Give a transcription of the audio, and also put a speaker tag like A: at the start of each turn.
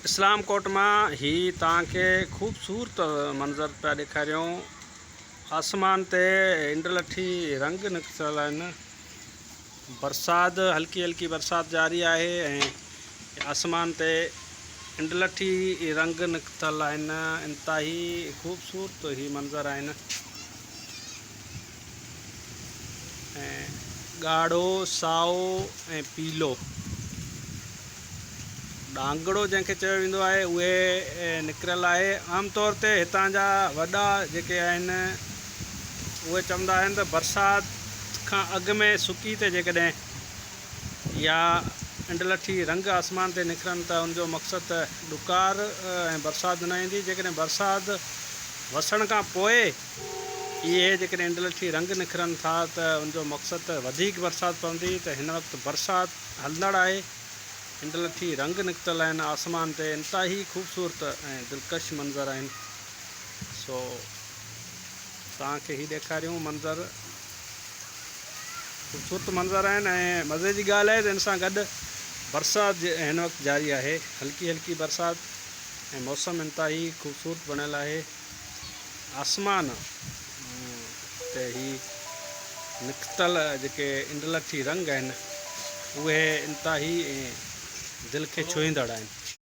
A: اسلام ڪوٽ مان هي توهان کي خوبصورت منظر پيا ڏيکاريون آسمان تي انڊلٺي رنگ نڪتل آهن برسات هلڪي هلڪي برسات جاري آهي ۽ آسمان تي انڊلٺي رنگ نڪتل آهن انتهائي خوبصورت هي منظر آهن ۽ ڳاڙهو، سائو ۽ پيلو ڏانگڙو جنهن کي چيو ويندو آهي اهي نڪريل آهي. عام طور تي هتان جا وڏا جيڪي آهن اهي چوندا آهن ته برسات کان اڳ ۾ سڪي تي جيڪڏهن اها انڊلٺي رنگ آسمان تي نکرن ته ان جو مقصد ته ڏڪار ۽ برسات نه ايندي جيڪڏهن برسات وسڻ کان پوء اهي جيڪڏهن انڊلٺي رنگ نکرن ٿا ته ان جو مقصد ته وڌيڪ برسات پوندي ته هن وقت برسات هلندڙ آهي انڊلٺي رنگ نڪتل آهن آسمان تي انتهائي خوبصورت ۽ دلڪش منظر آهن سو توهان کي هي ڏيکاريون منظر خوبصورت منظر آهن ۽ مزي جي ڳالهه آهي ته ان سان گڏ برسات هن وقت جاري آهي هلڪي هلڪي برسات ۽ موسم انتهائي خوبصورت بڻيل آهي آسمان تي هي نڪتل جيڪي انڊلٺي رنگ آهن اهي انتهائي دل کي ڇهيندڙ آهن.